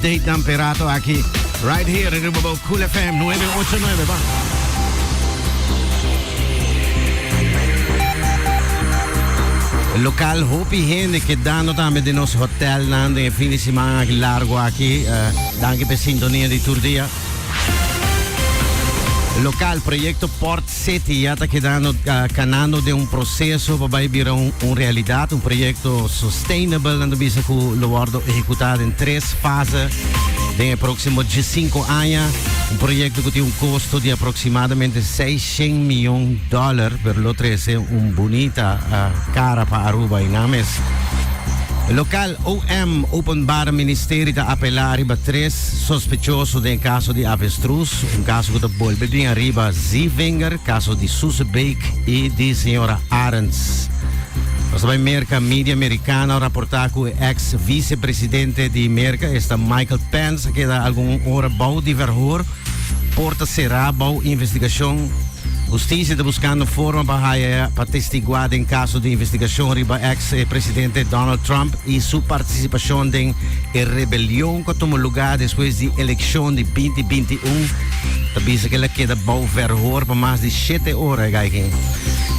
Date nan perato aki right here riba bo Cool FM 989 ba. Local hopi hende kedando tambe den nos hotelnan den e fin di siman aki largo aki. Danki p'e sintonia di tur dia. Local proyecto Port City ya ta kedando canando den un proceso pa bay bira un un realidad, un proyecto sustainable nan ta bisa cu lo wordo ehecuta den tres fase den e proximo diescinco aña. Un proyecto cu tin un costo di aproximadamente seiscientos miyon dollar, pero lo trece un bunita cara pa Aruba y nan mes. Local OM, Openbaar Ministerie, ta apela riba tres sospechoso den e caso di avestruz, un caso cu ta bolbe bin ariba Zievinger, caso di Susebeek y di señora Arends. Nos ta bay Merca, media mericano a raporta cu e ex vicepresidente di Merca, esta Michael Pence, a keda algun ora bou di verhoor, porta cera bou investigacion. Husticia ta buscando forma pa haya pa testigua den caso di investigacion riba ex presidente Donald Trump y su participacion den e rebelion cu a tuma lugar despues di eleccion di 2021. Ta bisa cu el a keda bou verhoor pa mas di shete ora e gaiken.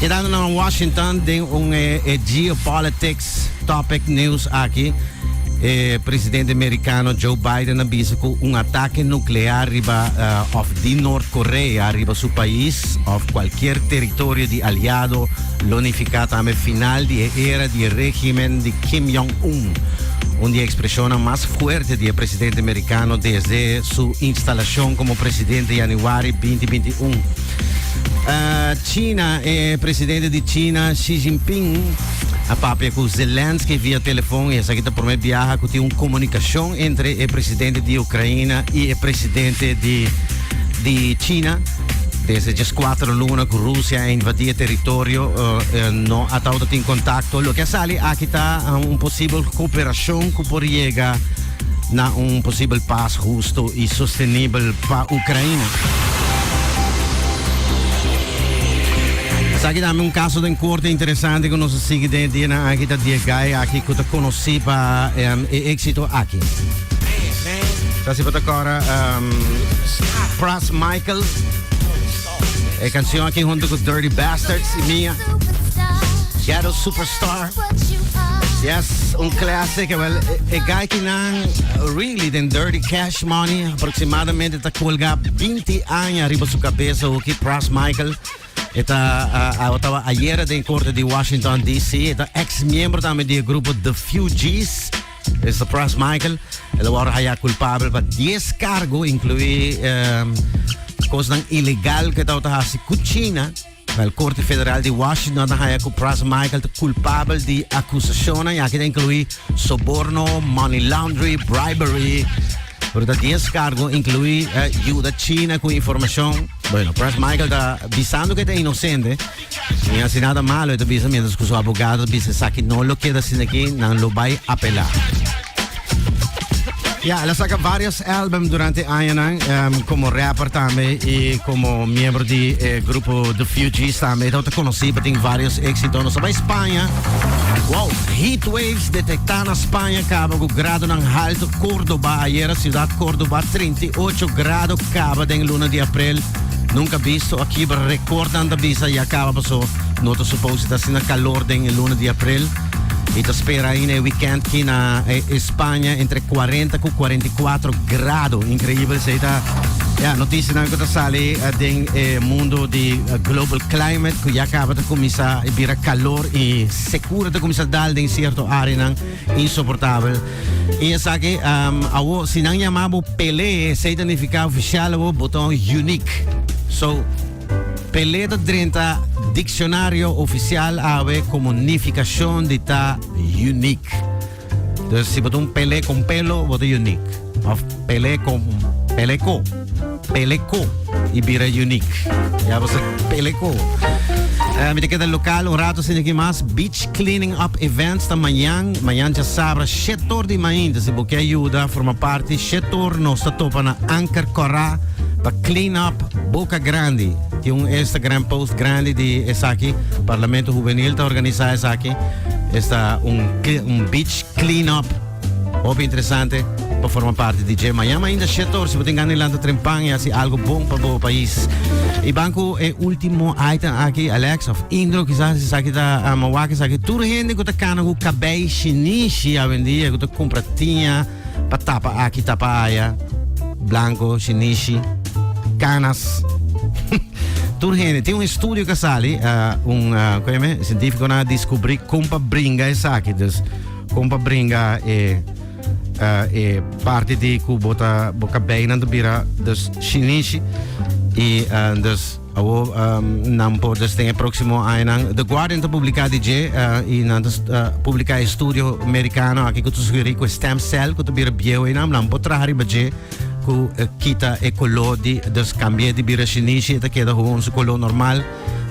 Kedando na Washington den un e geopolitics topic news aki. E presidente mericano Joe Biden a bisa cu un atake nuclear riba of di Noord Korea riba su pais of cualkier teritorio di aliado lo nifica tambe final di e era di e regimen di Kim Jong-un. Un di e expresionnan mas fuerte di e presidente mericano desde su instalacion como presidente januari 2021. China, E presidente di China, Xi Jinping, a papia ku Zelensky via telefon i esaki ta promé biaha ku tin un komunikashon entre e presidente di Ukraina i e presidente di di China. Desde djeskuater luna ku Rusia a invadí e teritorio no a tabata tin kontakto. Loke a sali aki ta un posibel koperashon ku por yega na un posibel pas husto i sostenibel pa Ukraina. Esaki tambe un kaso den korte interesante ku nos a sigui den e dianan aki ta di e guy aki ku ta konosí pa e éksito aki. Sa si bo ta kòrda Pras Michael, e kanshon aki huntu ku Dirty Bastards i Mia, Ghetto Superstar. Yes, un classic. Well, e guy kinan really den Dirty Cash Money aproximadamente ta colga 20 aña riba su cabeza hoki Pras Michael. E ta uh, uh, ayer den corte di Washington DC. E ta ex miembro tambe di e grupo The Fugees. Esta Pras Michael. El a wòrdu haya kulpabel pa 10 kargo, inkluí um, kosnan ilegal ku e tabata hasi ku China. Wel, Korte Federal di Washington a haya ku Pras Michael ta kulpabel di akusashonnan, i aki ta inkluí soborno, money laundry, bribery. Pero ta 10 kargo, inkluí eh, yuda China ku informashon. Bueno, Pras Michael ta bisando ku e ta inosente. Ni hasi nada malo, e ta bisa, mientras ku su abogado ta bisa esaki no lo keda asina aki, nan lo bai apelá. Ya, el a saca varios álbum durante añanan, como rapper tambe y como miembro di eh, grupo The Fugees tambe. E ta conocí pa tin varios éxitos. Nos a bai Spaña. Wow, heat waves detecta na Spaña caba cu gradonan halto. Córdoba, ayera ciudad Córdoba, 38 grado caba den luna di april. Nunca visto a kibra recordnan ta bisa ya caba paso no ta supose ta asina calor den e luna di april. Y ta spera ainda e weekend ki na España entre 40 cu 44 grado. Increíbel esey ta ya noticianan cu ta sali den e mundo di global climate cu ya caba ta cuminsa bira calor y secura ta cuminsa dal den cierto areanan insoportabel. Y esaki um, awo si nan yama bo Pelé, esey ta nifica oficial awo bo ta un unique. So Pelé ta drenta diccionario oficial awe como nificacion di ta unique. Dus si bo ta un Pelé con pelo, bo ta unique. Of Pelé con Pelé co. Pelé co y bira unique. Ya bo sa Pelé co. Mi ta keda local un rato sin aki mas. Beach Cleaning Up Events ta mañan. Mañan djasabra shetor di mainta. Si bo ke ayuda, forma parti. Shetor nos ta topa na Anker Cora pa clean up Boca Grandi. Tin un Instagram post grandi di esaki. Parlamento Juvenil ta organisa esaki. Esta un, un beach clean up. Hopi interesante. Pa forma parti di dje. Mañan ainda 7 or, si bo tin gana di lanta trempan y haci algo bon pa bo pais. Y ban cu e ultimo item aki, Alex, of Indro, quizás esaki ta mawak esaki. Tur hende cu ta cana cu cabei shinishi awendia, cu ta cumpra tiña pa tapa aki, tapa aya, blanco, shinishi, canas. Tur hende, tin un estudio cu a sali, un uh, científico na descubri con pa bringa esaki. Dus, con pa bringa e e parti di ku bo ta bo kabeinan ta bira dus shinishi i dus awo nan por dus den e próximo añanan. The Guardian ta publiká di dje i nan ta publiká e estudio merikano aki ku ta sugerí ku e stem cell ku ta bira bieu einan nan por traha riba dje ku kita e koló di dus kambi'é di bira shinishi e ta keda gewoon su koló normal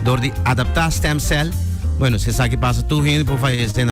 dor di adaptá stem cell. Bueno, si esaki pasa tur hende por fayesé.